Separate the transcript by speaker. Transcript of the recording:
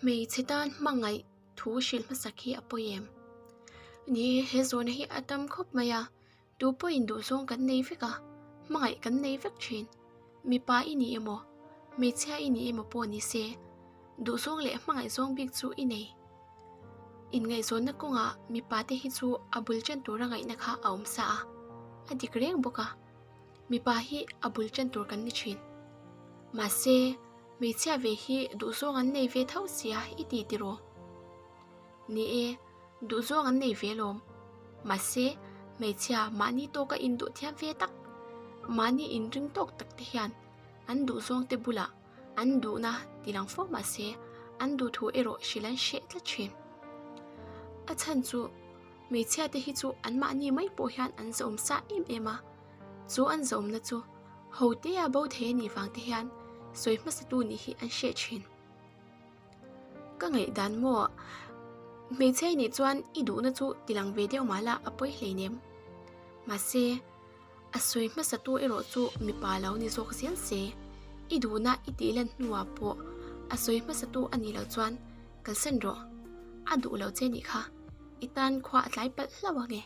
Speaker 1: Hmeichhe tan hmangaih thu hrilh hmasak hi a pawi em? Ni e, he zawhna hi a tam khawp mai a, tu pawhin duhzawng kan nei vek a, hmangaih kan nei vek thin. Mipa i ni emaw, hmeichhia i ni emaw pawh ni se, duhzawng leh hmangaih zawng bik chu i nei. Inngaihzawnna kawngah mipa te hi chu a bul ṭan tura ngaihna kha a awm sa a, a dik reng bawk a. Mipa hi a bul ṭan tur kan ni ṭhin. Mahse, hmeichhia ve hi duhzawng an nei ve tho sia i ti tiraw? Ni e, duhzawng an nei ve lawm. Mahse, hmeichhia mahni tawka induh thiam ve tak, mahni inring tawk tak te hian an duhzawng te bulah an duhna ti lang fo mahse, an duhthu erawh hrilh an hreh tlat ṭhin. A chhan chu hmeichhia te hi chu an mahni mai pawh hian an zawm sa em em a, chu an zawmna chu ho tea bo thei a nih vang te hian sawi hmasa tu nih hi an hreh ṭhin. Ka ngaihdan maw? Hmeichhia i nih chuan i duhna chu ti lang ve deuh mahla a pawi hleinem. Mahse, A sawi hmasa tu erawh chu mipa lo ni zawk zel se, i duhna i tih lan hnuah pawh a sawi hmasa tu a nih loh chuan kalsan rawh, a duh lo che nih kha, i tan khua a tlai palh hlauh ang e.